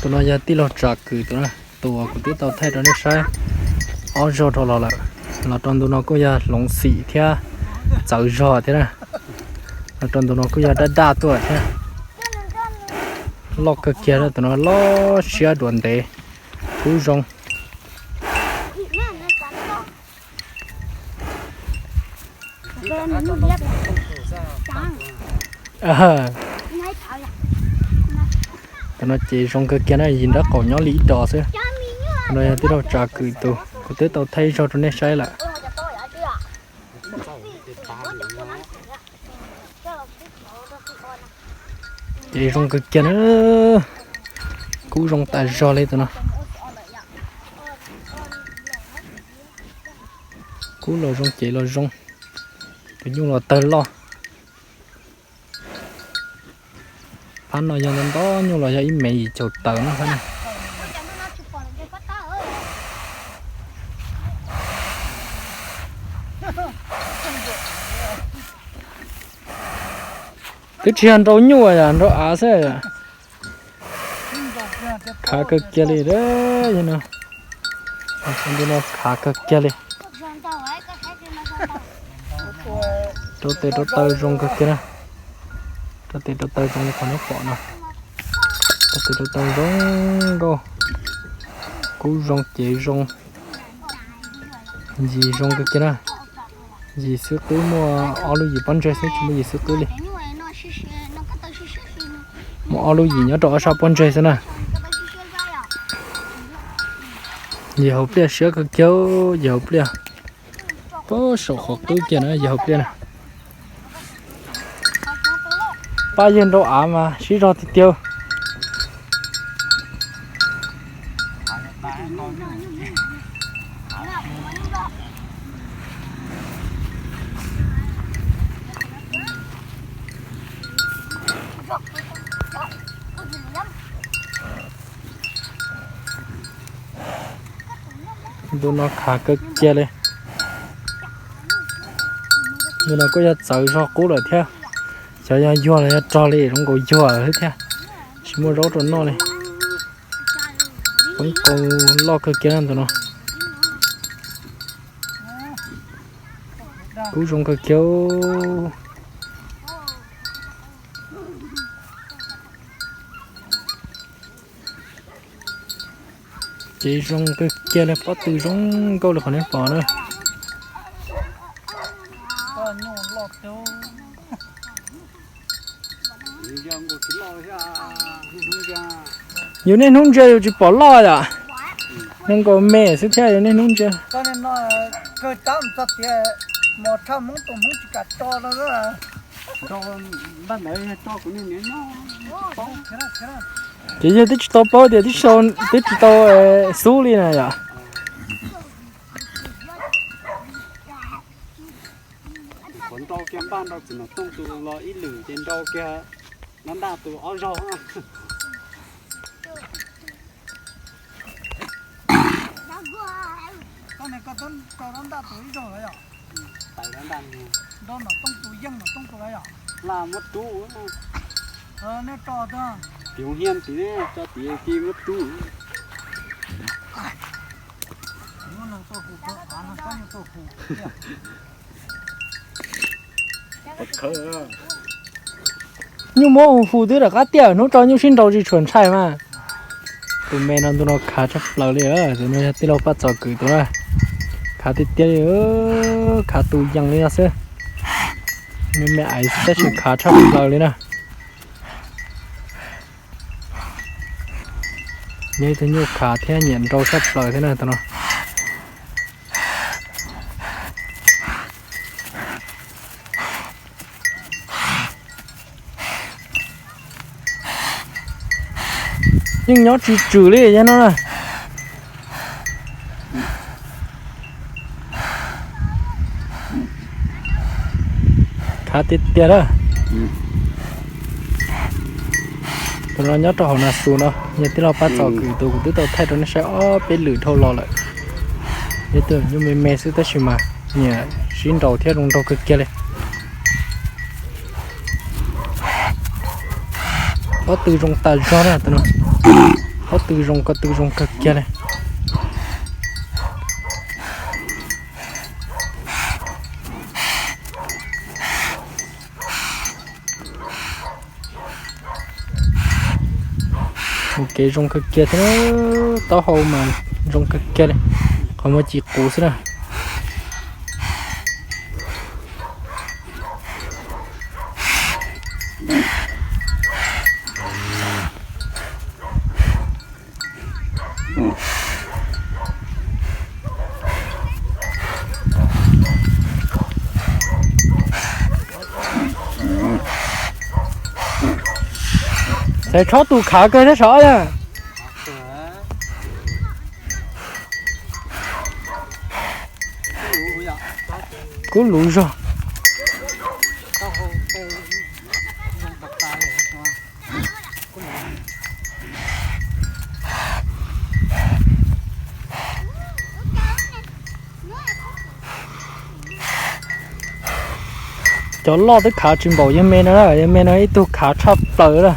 Tus no yog tij laug Tsav Kwm tus na, tus uas kuv twb tau thaij rau nej saib ob zaug dhau los lawm. Los rau ntu no kuj yog hloov xim thiab txawv zog thiab na. Los rau ntu no kuj yog daj daj tuaj thiab. Loj kawg kiag, tus no loj siab dua ntev, kub zoo. Tus no ces zoo kawg kiag na, yim nraub qaum nyob li ib dos xwb. Tus no yog tij laug Tsav Kwm tus, kuv twb tau thaij ib zaug rau nej saib lawm. Ces zoo kawg kiag na, kub zoo tas zog li tus no. Kub los zoo ces los zoo, tus nyuj los tawg loj. Phab no yog ntau ntau nyuj los yog ib mev yim caum tawm no. Twb tsis yog nrau nyuj yom, nrau av xwb yom. Khav kawg kiag li no, khav kawg kiag li. Rau tes rau taw zoo kawg kiag na. Rau tes rau taw zoo li qhov nej pom no. Rau tes rau taw zoo nkauj, kub zoo ces zoo, yim zoo kawg kiag na. Yim xwb qwb, muaj ob lub yim pob ntseg xwb, tsis muaj yim xwb qwb li. Muaj ob lub yim nyob rau ob sab pob ntseg xwb na. Yim hauv pliaj siab kawg kiag, yim hauv pliaj. Puag saum qhov qwb kiag na yim hauv pliaj na. Pab yawg nrau av mas sib zog tiag tiag. Ntu no khav kawg kiag li. Ntu no kuj yog txawv zog qub lawm thiab. Xyov yog yuag los yog rog li, zoo nkaus yuag xwb thiab. Tsis muaj zaub rau noj li. Poob qau loj kawg kiag ntawm no. Kub zoo kawg kiag. Ces zoo kawg kiag li, pob tw zoo nkauj li qhov nej pom na. Yus niaj hnub ntsia yus tsis pom loj yom. Zoo nkaus me xwb thiab yus niaj hnub ntsia. Ces yog twb tsis tau paub tias twb tsis tau xub li na yom. Qhuav nrau kiag npaj nrau txiv nom tooj tus los ib lwm ces nrau kiag nab ntaj tus ob zaug. Koj twb nrau nab ntaj tus ib zaug lawm yom? Nrau nom tooj tus yeej nom tooj tus lawm yom? Laj muab rub. Nej tso, tim hia tim, tso tim muab rub. Nyuj muab hu hu twb rov qab tiaj, hnub tso nyuj sib nraus tsis tshua ntshai mas. Tus me no ntu no khav tshaj plaws li, tus no yog tij laug Paj Txos Kwm tus na. Khav tiag tiag li, khav tus yees li no xwb. Me me aiv tab sis khav tshaj plaws li na. Yog ib tug nyuj khav thiab nyiam nrau tshaj plaws thiab na tus no. Yeej nyob tsis tswm li yog no na. Khav tiag tiag lawm. Tus no nyob rau hauv Nas Xus no, yog tij laug Paj Txos Kwm tus kuv twb tau thaij rau nej saib ob peb lwm dhau los lawm. Yog tus nyuj me me xwb tab sis mas nyiam sib nraus thiab zoo nraug kawg kiag li. Pob tw zoo tas zog na tus no. Pob tw zoo, ko tw zoo kawg kiag li. Ua kev zoo kawg kiag thiab, taub hau mas zoo kawg kiag li, qhov muag ci qus xwb na. Txawm tshob tus khav kawg thiab sav na. Kub luv zog. Cov loj twb khav tsis npaum yawg me no na, yawg me no ib tug khav tshaj plaws na.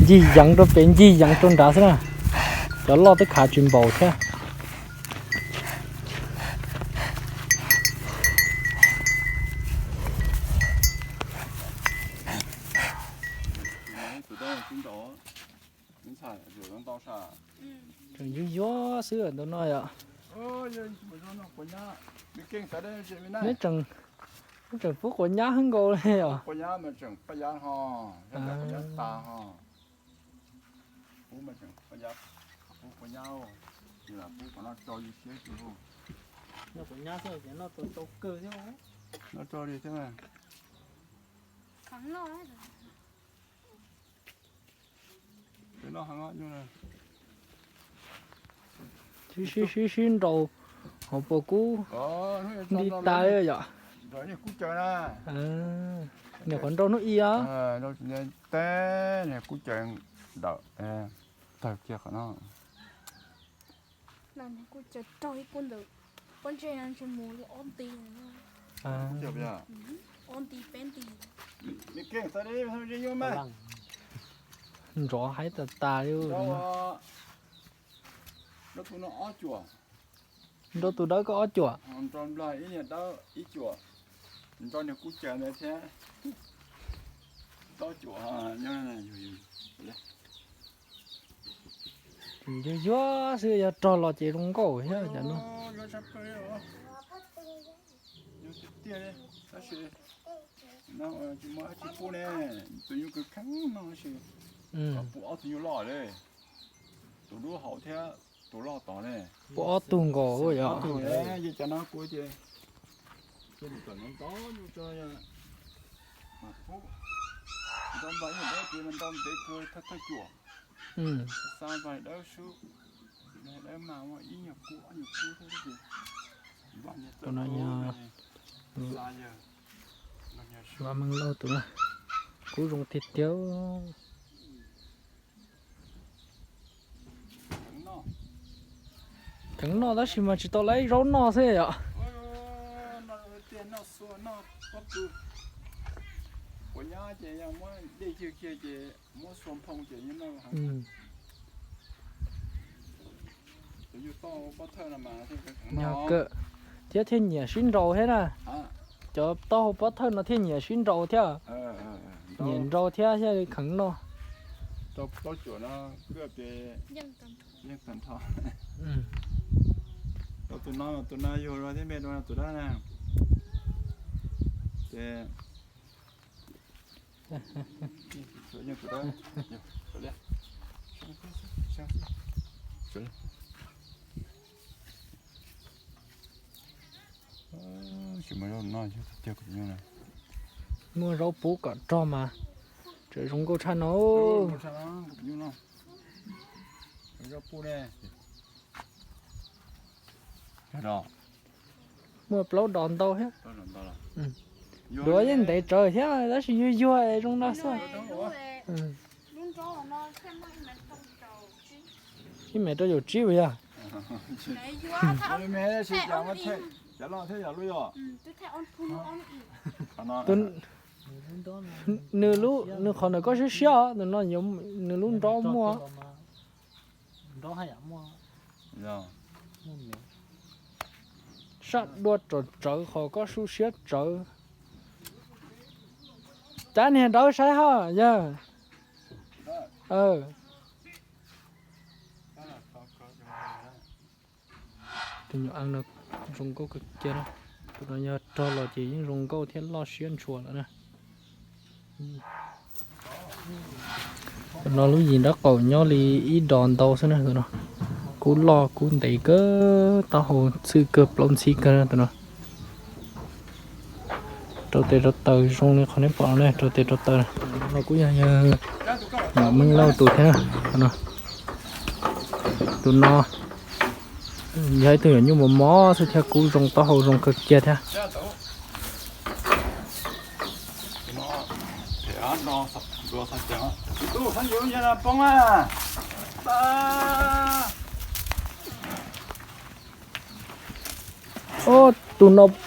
Ncig yeev rau pem ncig yeev rau nrad xwb na. Cov loj twb khav tsis npaum thiab. Tseem yuag yuag xwb tus no yom. Neb tseem, neb tseem pub quav nyab heev nkaus li os. Sib sib sib sib nraus hauv paus kub nti tas yom. Niam qhuav nrau hnub ib os. Teb niag kub caws ntawm tawg kiag qhov no. Kuj caws raug ib kub ntawd, pob ntseg no ntshe mus li ob nti, ob nti peb nti. Nrov haib tas tas li. Nrau tus dawb koj ob cuam. Nrau niag kub caws ntawd thiab. Ob cuam. Yuag yuag xwb, yog rog los ces zoo nkauj thiab cov no. Tab sis no tsis muaj dab tsi pub ne, tus nyuj kheev kheev no tab sis kom pub ob tug nyuj loj li. Tus dub hauv thiab tus loj tod ne. Pub ob tug nkaus yom. Ob tug ne, ces cov no kuv ces cia mus kom ntau ntau nyuj tso, mas pub ntau npaum li dawb, ces ntau ntev kawg thawj thawj cuam. Xa npaum li dawb sub, dawb mas muaj ib nyuag kub ob nyuag kub thiab ces npaj niag txawj kub xa yawg. Vaj Meej Lauj tus na, kub zoo tiag tiag. Kheev noj tab sis mas tsis tau laib zaub noj xwb yom. Quav nyab ces yog muab dej ywg kiag ces muab xua nphoo ces noj. Yog kawm thiab thiaj nyiam sib nraus thiab na. Cov taub hau pob thawj no thiaj nyiam sib nraus thiab. Nyiam nraus thiab thiaj li kheev noj. Tus no, tus no yug rau thiab me rau tus dawb na. Ces Muaj zaub pub kom rog mas tseem zoo nkauj tshaj no. Muaj plaub dos ntau thiab. Duav yeej ntev tsawv thiab tab sis yuag yuag zoo no xwb. Ib mev rau caum tsib puas yog? Nws lub, nws qhov ntawm koj siab siab os, tus no nws lub nrob muaj. Sab dua tsawv tsawv qhov koj su siab tsawv. Cab niag dawb saib hos yawg. Tus nyuam no zoo nkauj kawg kiag na. Tus no yog rog los ces yeej zoo nkauj thiab loj siab ntshua lawm na. Tus no lub yim nraub qaum nyob li ib dos ntau xwb na tus no. Kub loj kub ntev kawg, taub hau txhwj kawg plaub ntxhib kawg na tus no. Rau tes rau taw zoo li qhov nej pom no ne, rau tes rau taw. No kuj yog yawg Meej Lauj tus thiab na. Tus no yog ib tug nyuam nyuj mos mos xwb thiab kub zoo taub hau zoo kawg kiag thiab.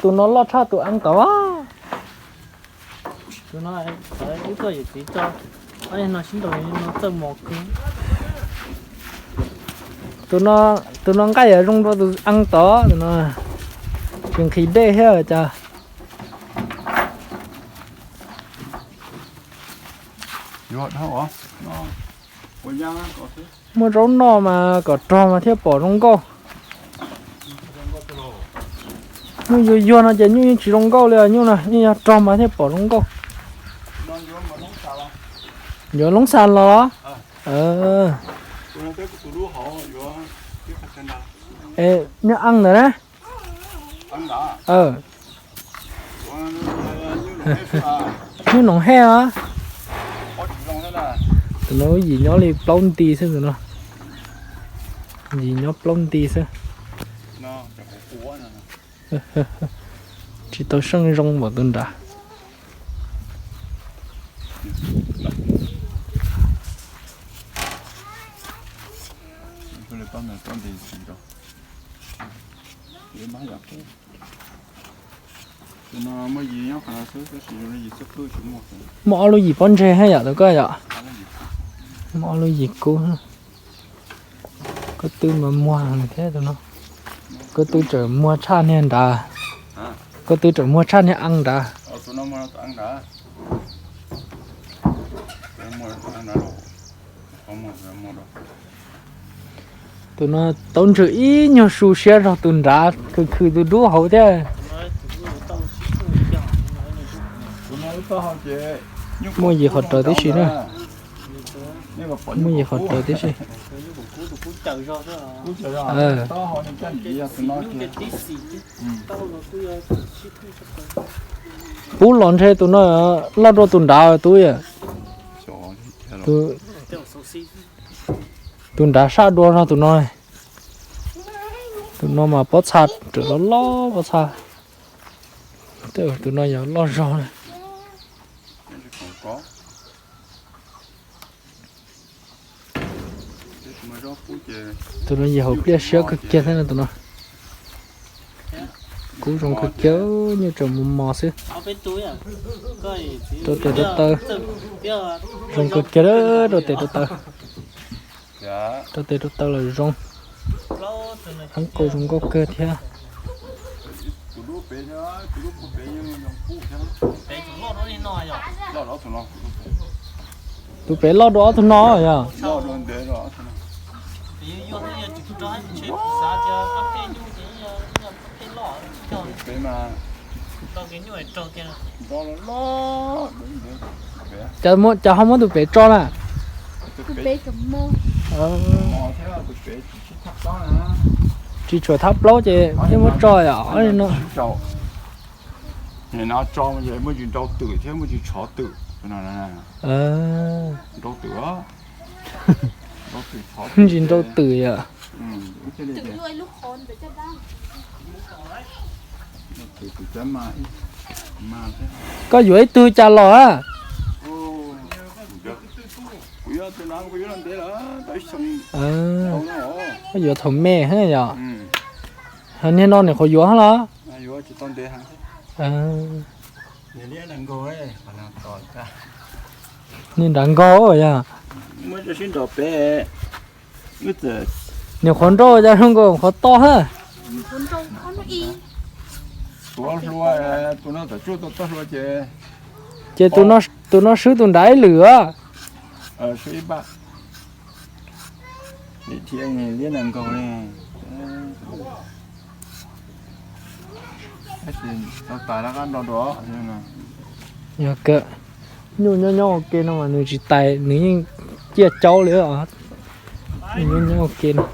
Tus no loj tshaj tus eeb tod. Tus no txawm yawm txiv tso, no sib nraus no txawj mos kawg. Tus no nqaij yuav zoo dua tus eeb tod, tus no tsis nqhis dej thiab cas. Muaj zaub noj mas kom rog mas thiaj pom zoo nkauj. Nyuj yuag yuag no ces nyuj yeej tsis zoo nkauj li os, nyuj no yeej yog rog mas thiaj pom zoo nkauj. Yuav loob xas los? Nyuj eeb ntawd na. Nyuj noom hej os. Tus no yim nyob li plaub nti xwb tus no. Yim nyob plaub nti xwb. Tsis tau seej zoo npaum tus nrad. Muaj ob lub yim pob ntseg thiab yom tus koj yom. Muaj ob lub yim kub. Koj twb mas muag thiab tus no. Koj twb tseem muag tshaj niag nrad. Koj twb tseem muag tshaj niag eeb nrad. Tus no tau ntswg ib nyuag su siab zog tus nrad khwv khwv tus dub hauv thiab. Muaj yim qhov raws tib si na. Muaj yim qhov raws tib si. Pub los ntshe tus no loj dua tus nrad tus yam. Tus nrad sab dua zog tus no. Tus no mas pob txha raws loj loj pob txha. Tus no yog loj zog na. Tus no yim hauv pliaj siab kawg kiag thiab no tus no. Kub zoo kawg kiag, nyuj tseem mos mos xwb. Rau tes rau taw. Zoo kawg kiag, rau tes rau taw. Rau tes rau taw los zoo. Eeb qau zoo nkauj kawg thiab. Tus pem loj dua ob tug no yog. Cas ho muab tus pem tso na? Tsis tshuav thab plaub ces thiaj muab tso yom. Ntsis nrau twm yom. Koj yuav ib tug cas los a? Koj yuav thaum me thiab yom. Niag no nws qhuav yuav los? Niag nrad nkaug yog. Nyuam qhuav nrauj cas zoo nkaus qhuav to hab. Tuav hlua, tus no tawm tsuj tau tuav hlua ces. Ces tus no swb tus nrad ib lwm a. Swb ib pab. Liab na nkaus li. Tab sis tau tais lab qab nro dua. Yog kawg, nyuj nyob nyob ua ke no mas nws tsis tais, nws yeej ciaj caub li os. Nyob nyob ua ke no.